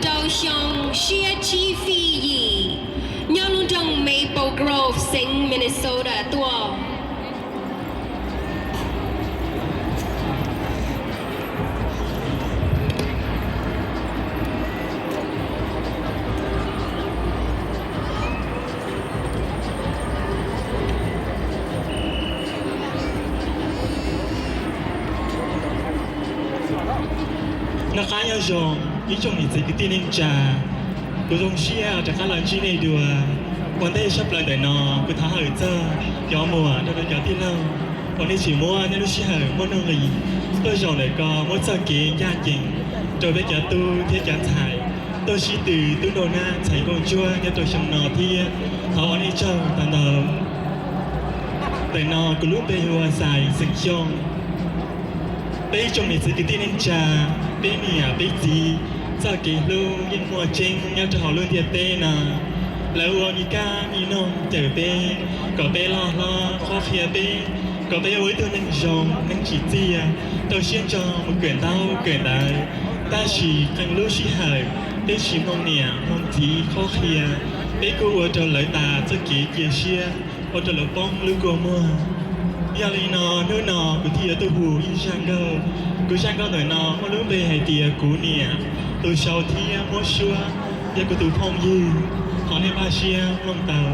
Rau xyoo tshiab tsib fij yim, nyob lub nroog Maple Grove, xeev Minnesota tuaj. Noj qab nyob zoo ib tsoom niam txiv kwv tij neej tsa, kuv zoo siab rov qab los ntsib nej dua. Ua ntej sab plaws ntawm no kuv thov hawm txog cov muam nrog rau cov tij laug uas nej tseem muab nej lub sij hawm muaj nuj nqis tuaj zaum ntawm ko muab txoj kev ncaj ncees rau peb cov tub thiab cov ntxhais tuaj sib tw tub nrau nab ntxhais nkauj ntsuab nyob rau xyoo no thiab. Thov ua nej tsaug tau ntau. Ntawm no kuv lub npe hu ua Xais xeem Xyooj. Peb ib tsoom niam txiv kwv tij neej tsa, peb niam peb txiv txoj kev hlub yeej muaj tseeb nyob rau hauv lub ntiaj teb no. Lawv ua mi kab mi noog cawm peb, kom peb loj hlob qhuab qhia peb, kom peb ua ib tug neeg zoo neeg tsim txiaj, rau siab ntso mus kawm ntaub kawm ntawv. Tab sis qee lub sij hawm peb tsis mloog niam mloog txiv qhuab qhia, peb kuj ua rau lawv tas txoj kev cia siab, ua rau lawv poob lub kua muag. Yog li no hnub no kuv thiaj yuav tuaj hu ib zaj nkauj. Kuv zaj nkauj ntawm no muaj lub npe hais tias Kuv niam, tus sau thiab muab suab yog kuv tus phooj ywg, thov nej npaj siab mloog tau.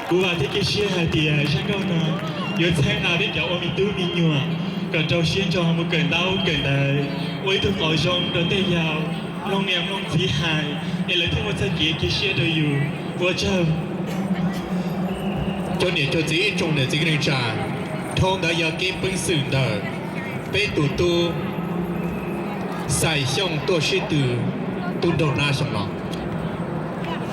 Kuv vam thiab cia siab hais tias zaj nkauj no yuav txhawb nqa peb cov ua me tub me nyuam kom rau siab ntso mus kawm ntaub kawm ntawv, ua ib tug qauv zoo rau tej yam mloog niam mloog txiv hais, es lawv thiaj muaj txoj kev cia siab rau yus. Ua tsaug. Cov niam cov txiv ib tsoom niam txiv kwv tij neej tsa, dhau ntawd yog keeb peev xwm ntawm peb tus tub Xais Xyooj tuaj sib tw tub nraug nab xyoo no.